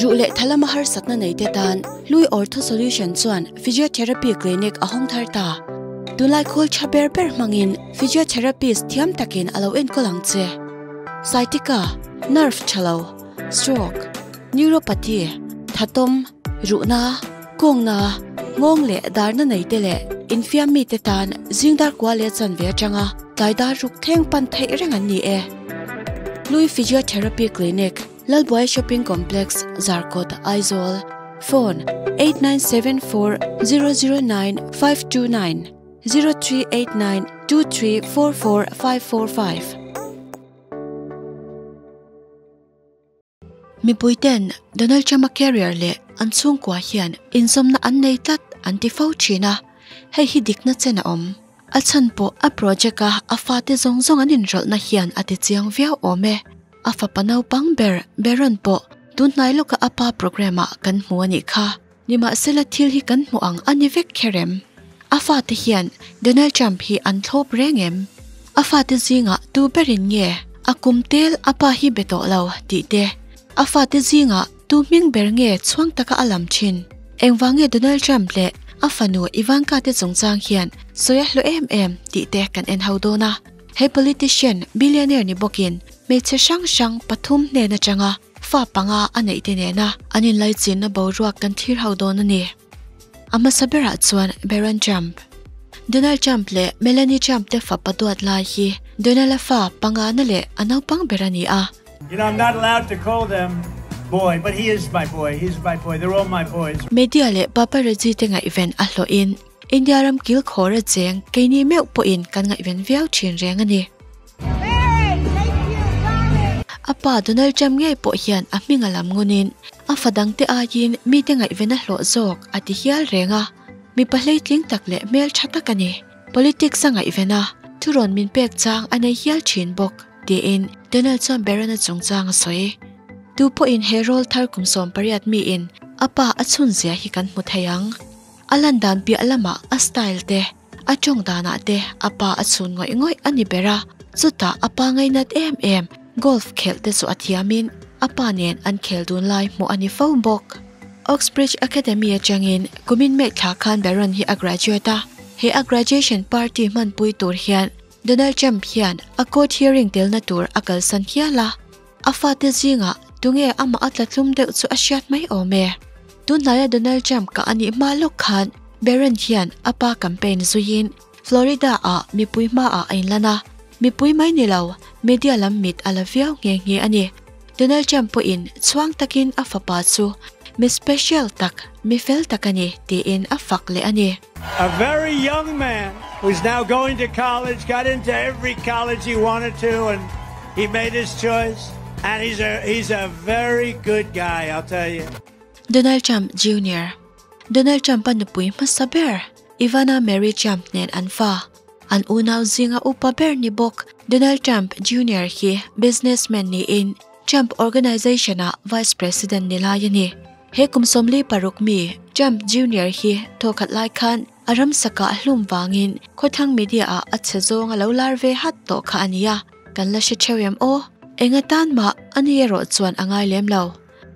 Ruh leh tha lama harsatna nei te tan Hlui Ortho Solution chuan Physiotherapy Clinic a hawng thar ta. Tunlai khawl tha ber ber hmangin Physiotherapist thiam takin a lo enkawl ang che. Sciatica, Nerve tha lo, Stroke, Neuropathy, Thatawm, Ruhna, Kawngna, Nghawng leh darna nei te leh infiam mite tan zingdar kua leh chanve atanga tlai dar ruk thleng pan theih reng an ni e. Hlui Physiotherapy Clinic, Lalbuai Shopping Complex, Zarkawt, Aizawl, Phone, 8974 009 529 0389 2344 545. Mipui ten Donald Trump-a carrier leh an chhungkua hian inzawmna an nei tlat an ti fo thin a, hei hi dikna chen a awm. A chhan pawh a project a a fate zawng zawng an inrawlhna hian a ti chiang viau awm e. A fapa naupang ber Baron pawh tunhnai lawka a pa programme ah kan hmu a nih kha. Nimahsela thil hi kan hmu ang a ni vek kher em? A fate hian Donald Trump hi an thlawp reng em? A fate zingah tu berin nge a kum tel a pa hi be tawh lo tih te, a fate zingah tu hming ber nge chhuang taka a lam thin? Engvang nge Donald Trump leh a fanu Ivanka te chungchang hian sawi a hlawh em em tih te kan en ho dawn a. He politician billionaire ni bawkin hmeichhe hrang hrang pathum hnen atanga fa panga a neih te nena an inlaichinna boruak kan thlir ho dawn a ni. A hmasa berah chuan Barron Trump, Donald Trump leh Melanie Trump te fapa duat lai hi Donald-a fa pangana leh a naupang ber a ni a. You know, I'm not allowed to call them boy, but he is my boy, he's my boy, they're all my boys. Media leh paparazzi te ngaihven a hlawhin India ram kil khawr a cheng keini meuh pawhin kan ngaihven viau thin reng a ni. A pa Donald Trump ngei pawh hian a hming a lam ngunin a fa dangte aiin mite ngaihven a hlawh zawk a ti hial reng a. Mipa hleitling tak leh hmel tha tak a ni. Politics a ngaihven a, thurawn min pek chang a nei hial thin bawk, tiin Donald chuan Barron-a chungchang a sawi. Tu pawhin he rawl thar kum 18 miin a pa a chhun zia hi kan hmu thei ang. A lan dan piah lamah a style te, a tawng danah te a pa a chhun ngawih ngawih a ni ber a, chutah a pa ngainat em em golf khelh te chu a thiamin a pa nen an khel dun lai hmuh a ni fo bawk. Oxbridge Academy atangin kumin May thla khan Barron hi a graduate a, he a graduation party hmanpui tur hian Donald Trump hian a court hearing telna tur a kalsan hial a. A fate zingah tunge amah a tlatlum deuh chu a hriat mai awm e. Tunhnaia Donald Trump ka a nih hma lawk khan Barron hian a pa campaign zuiin Florida ah mipui hmaah a inlan a, mipui mai ni lo media lam mit a la viau nghe nghe a ni. Donald Trump pawhin chhuang takin a fapa chu mi special tak, mi fel tak a ni tiin a fak leh a ni. A very young man who's now going to college, got into every college he wanted to and he made his choice and he's a he's a very good guy, I'll tell you. Donald Trump Jr. Donald Trump-a nupui hmasa ber Ivana Mary Trump nen an fa. An unau zinga upa ber ni bawk Donald Trump Jr. hi businessman niin Trump Organization-ah Vice President ni lai a ni. He kum 46 mi Trump Junior hi thawkhat lai khan a ramsakah a hlum vangin khawthlang media ah a chhe zawng a lo lar ve hat tawh kha a nia, kan la hre theuh em aw? Enga tan mah a ni erawh chuan a ngai lem lo.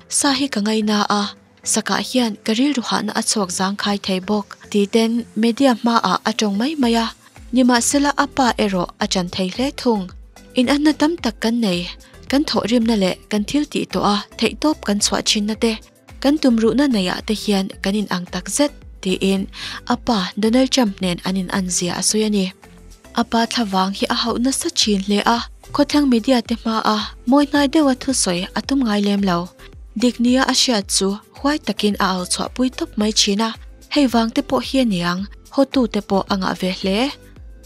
Sa hi ka ngaina a, sakah hian ka rilru hahna a chhuak zangkhai thei bawk ti ten media hmaah a tawng mai mai a, nimahsela a pa erawh a chan thei hle thung. Inanna tam tak kan nei. Kan thawhrimna leh kan thil tih tawh a theihtawp kan chhuah thinna te, kan tumruhna neiah te hian kan inang tak zet, tiin a pa Donald Trump nen an inan zia a sawi a ni. A pa thlavang hi a hauh nasa thin hle a, khawthlang media te hmaa mawi hnai deuha thusawi a tum ngai lem lo. Dik nia a hriat chu huai takin a au chhuahpui tawp mai thin a, hei vang te pawh hi a niang, hawtute pawh a ngah ve hle.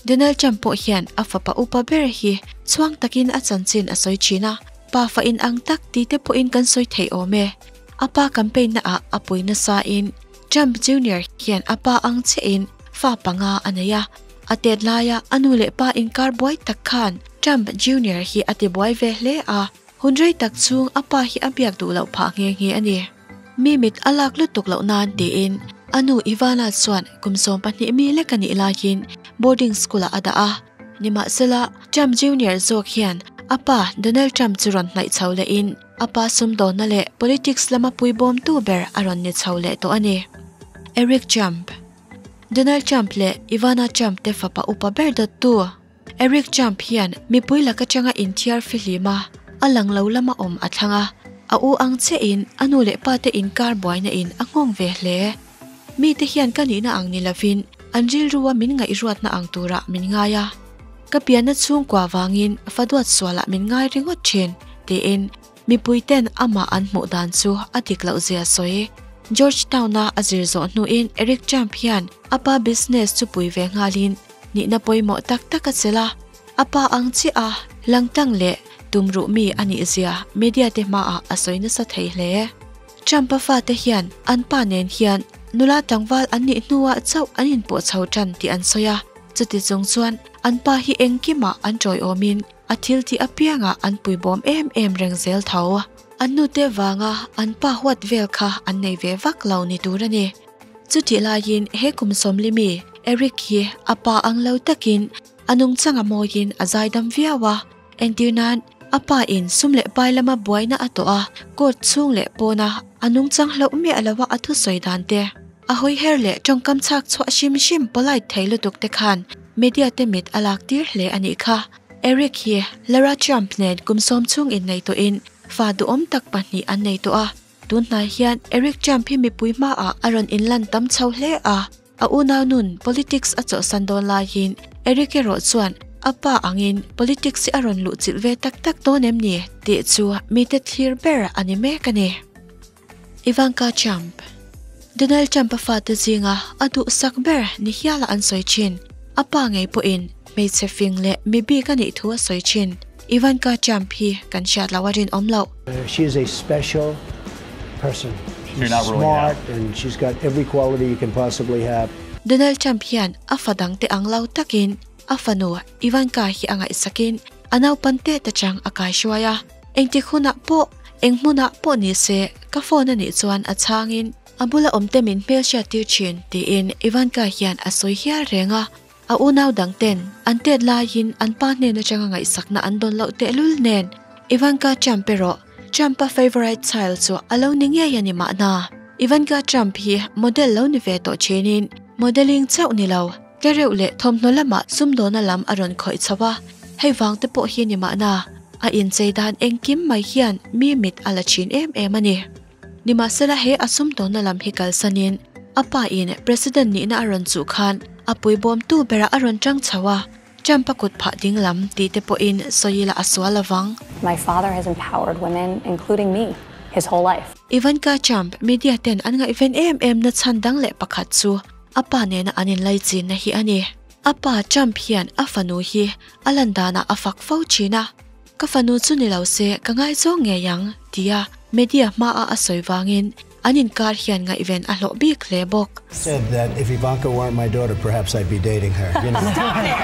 Donald Trump pawh hian a fapa upa ber hi chhuang takin a chanchin a sawi thin a, pa fa in ang tak ti te pawhin kan sawi thei awm e. A pa campaign na ah a pui nasa in Trump Junior hian a pa ang chiah in fa panga a nei a, a tet laia a nu leh pa inkar buai tak khan Trump Junior hi a ti buai ve hle a, hun rei tak chhung a pa hi a biak duh loh phah nghe nghe a ni. Mi mit a lak lutuk loh nan tiin a nu Ivana chuan kum 12 mi lek a nih laiin boarding school ah a dah a. Nimahsela, Trump Junior zawk hian a pa Donald Trump chu rawn hnaih chho lehin A pa sumdawnna leh politics lama puibawmtu ber a rawn ni chho leh tawh a ni. Eric Trump, Donald Trump leh Ivana Trump te fapa upa ber dawttu Eric Trump hian mipui lak atanga inthiar fihlim a, a lang lo lama awm a thlang a, a u ang chiahin a nu leh pa te inkar buaina in a nghawng ve hle. Mite hian ka nihna ang ni lovin an rilrua min ngaihruatna ang turah min ngai a, ka pianna chhungkua vangin fa duat sualah min ngai ringawt thin, tiin mipuiten amah an hmuh dan chu a dik loh zia sawi. Georgetown-a a zir zawh hnuin Eric Trump hian a pa business chu pui ve nghalin nihna pawimawh tak tak a chelh a, a pa ang chiah a langtang leh tumruh mi a nih zia media te hmaah a sawi nasa thei hle. Trump-a fate hian an pa nen hian nula tlangval an nih hnuah chauh an inpawh chho tan tih an sawi a, chuti chung chuan an pa hi engkimah an tawiawmin a thil tih apiangah an puibawm em em reng zel tho. An nute vanga an pa huat vel kha an nei ve vak lo ni tur a ni. Chutih laiin he kum sawmlimi Eric hi a pa ang lo takin a nungchang a mawiin a zaidam viau a. Entir nan, a pa in sum leh pai lama buaina a tawh a, court chhung leh pawna a nungchang hlauh miah loa a thusawi dan te, a hawi her leh tawngkam chhak chhuah hrim hrim polite thei lutuk te khan media te mit a lak tir hle a nih kha. Eric hi Lara Trump nen kum sawm chhung innei tawhin fa duhawm tak pahnih an nei tawh a, tun hnai hian Eric Trump hi mipui hmaah a rawn inlan tam chho hle a. A unau nun politics a chawhsan dawn laiin Eric erawh chuan a pa angin politics hi a rawn luhchilh ve tak tak dawn em ni tih chu mite thlir ber a ni mek a ni. Ivanka Trump Donald Trump-a fate zinga a duhsak ber ni hiala an sawi thin. A pa ngei pawhin hmeichhe fing leh mi bik a nih thu a sawi thin. Ivanka Trump hi kan hriat loh a rinawm loh. She is a special person. She's smart and she's got every quality you can possibly have. Donald Trump hian a fa dangte ang lo takin a fanu Ivanka hi a ngaihsakin a naupan tet atang a kaihruai a. Engtik hunah pawh, eng hmunah pawh ni se ka phone a nih chuan a chhangin a bula awmte min hmelhriat tir thin tiin Ivanka hian a sawi hial reng a. A unau dang ten an tet laiin an pa hnen atanga ngaihsakna an dawn loh tehlul nen Ivanka Trump erawh Trump-a favourite child chu a lo ni ngei a ni mahna. Ivanka Trump hi model lo ni ve tawh thinin modelling chauh ni lo, tlereuh leh thawmhnaw lamah sumdawna lam a rawn khawih chho a, hei vang te pawh hi ni mahna a inchei dan engkim mai hian mi mit a la thin em em a ni. Nimahsela he a sumdawna lam hi kalsanin a pa in President nihna a rawn chuh khan a puibawmtu berah a rawn tang chho a, Trump a kut phah ding lam tih te pawhin sawi ila a sual lovang. My father has empowered women, including me, his whole life. Ivanka Trump media ten an ngaihven em em na chhan dang leh pakhat chu a pa nena an inlaichinna hi a ni. A pa Trump hian a fanu hi a lan danah a fak fo thin a, Ka fanu chu ni lo se ka ngaizawng ngei ang, tia media hmaah a sawi vangin an inkar hian ngaihven a hlawh bik hle bawk. Said that if Ivanka weren't my daughter perhaps I'd be dating her, you know. Stop it!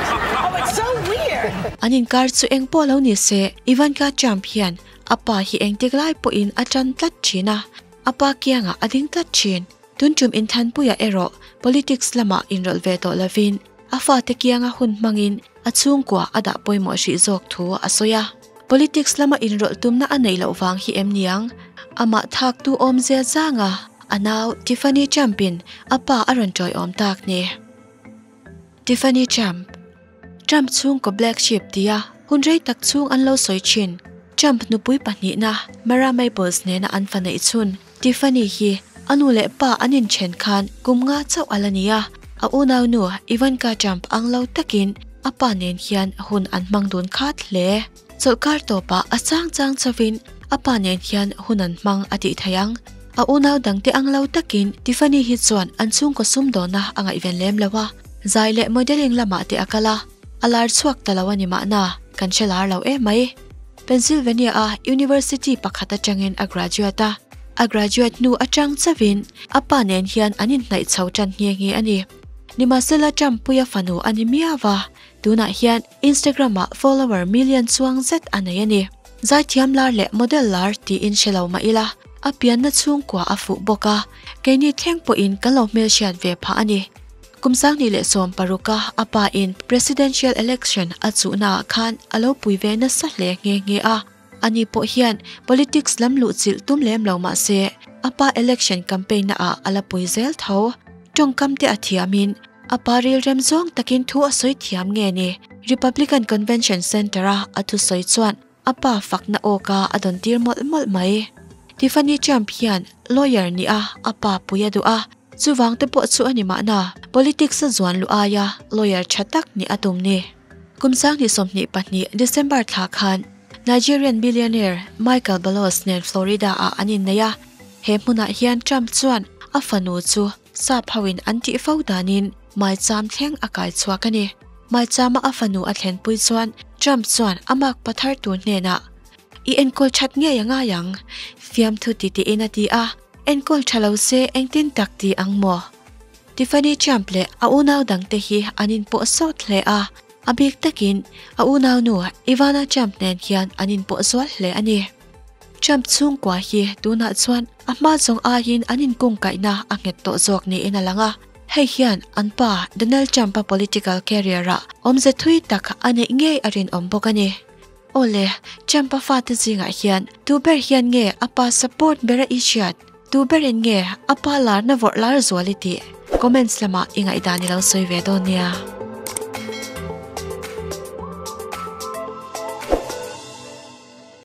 Oh, it's so weird! An inkar chu eng pawh lo ni se, Ivanka Trump hian a pa hi engtik lai pawhin a tan tlat thin a, a pa kiangah a ding tlat thin. Tun tum inthanpuiah erawh politics lamah inrawlh ve tawh lovin a fate kianga hun hmangin a chhungkua a dah pawimawh hrih zawk thu a sawi a. Politics lama inrawlh tumna a neih loh vang hi em niang? Amah thaktu awmzia zanga a nau Tiffany Trump-in a pa a rawn tawiawm tak ni. Tiffany Trump. Trump chhungkaw Black Sheep tia hun rei tak chhung an lo sawi thin. Trump nupui pahnihna Mara Maples nena an fa neih chhun Tiffany hi a nu leh pa an inthen khan kum nga chauh a la ni a, a unau nu Ivanka Trump ang lo takin a pa nen hian hun an hmang dun khat hle. Chawlhkar tawpah a chang chang chauhin a pa nen hian hun an hmang a tih theih ang. A unau dangte ang lo takin Tiffany hi chuan an chhungkaw sumdawnna a ngaihven lem lo a, zai leh modelling lamah te a kal a, a lar chhuak ta lo a ni mahna, kan hre lar lo em mai. Pennsylvania a university pakhat atangin a graduate a, a graduate hnu atang chauhin a pa nen hian an inhnaih chho tan nghe nghe a ni. Nimahsela Trump puia fanu a ni miau a, tunah hian Instagram ah follower million chuang zet a nei a ni. Zaithiam lar leh model lar tiin hre lo mah ila, a pianna chhungkua a fuh bawk a, keini thleng pawhin kan lo hmelhriat ve phah a ni. Kum 2016 a a pa in presidential election a chuhnaah khan a lo pui ve nasa hle nghe nghe a. Ani pawh hian politics lam luhchilh tum lem lo mah se, a pa election campaign na ah a la pui zel tho. Tawngkam te a thiamin a pa rilrem zawng takin thu a sawi thiam nge ni? Republican Convention Center a a thusawi chuan a pa fakna awka a dawn tir mawlh mawlh mai. Tiffany Trump hian lawyer nih a a pa pui a duh a, chuvang te pawh chu a ni mahna politics a zuan luh aia lawyer tha tak nih a tum ni. Kum 2022 December thla khan Nigerian billionaire Michael Balos nen Florida ah an innei a, he hmunah hian Trump chuan a fanu chu sap hoin an tih fo danin maicham thleng a kai chhuak a ni. Maichama a fanu a thlenpui chuan Trump chuan a mak pathar tur hnenah, I enkawl that ngei a ngai ang, fiamthu ti tiin a ti a, enkawl tha lo se engtin tak ti ang maw? Tiffany Trump leh a unau dangte hi an inpawh sawt hle a, a bik takin a unaunu Ivana Trump nen hian an inpawh zual hle a ni. Trump chhungkua hi tunah chuan a hma zawng aiin an inkungkaihna a nghet tawh zawk niin a lang a, hei hian an pa Donald Trump-a political career-ah awmze thui tak a neih ngei a rinawm bawk a ni. Awle, Trump-a fate zingah hian tu ber hian nge a pa support bera i hriat? Tu berin nge a pa larna vawrh lar zual i tih? Comments lamah i ngaihdan i lo sawi ve dawn nia.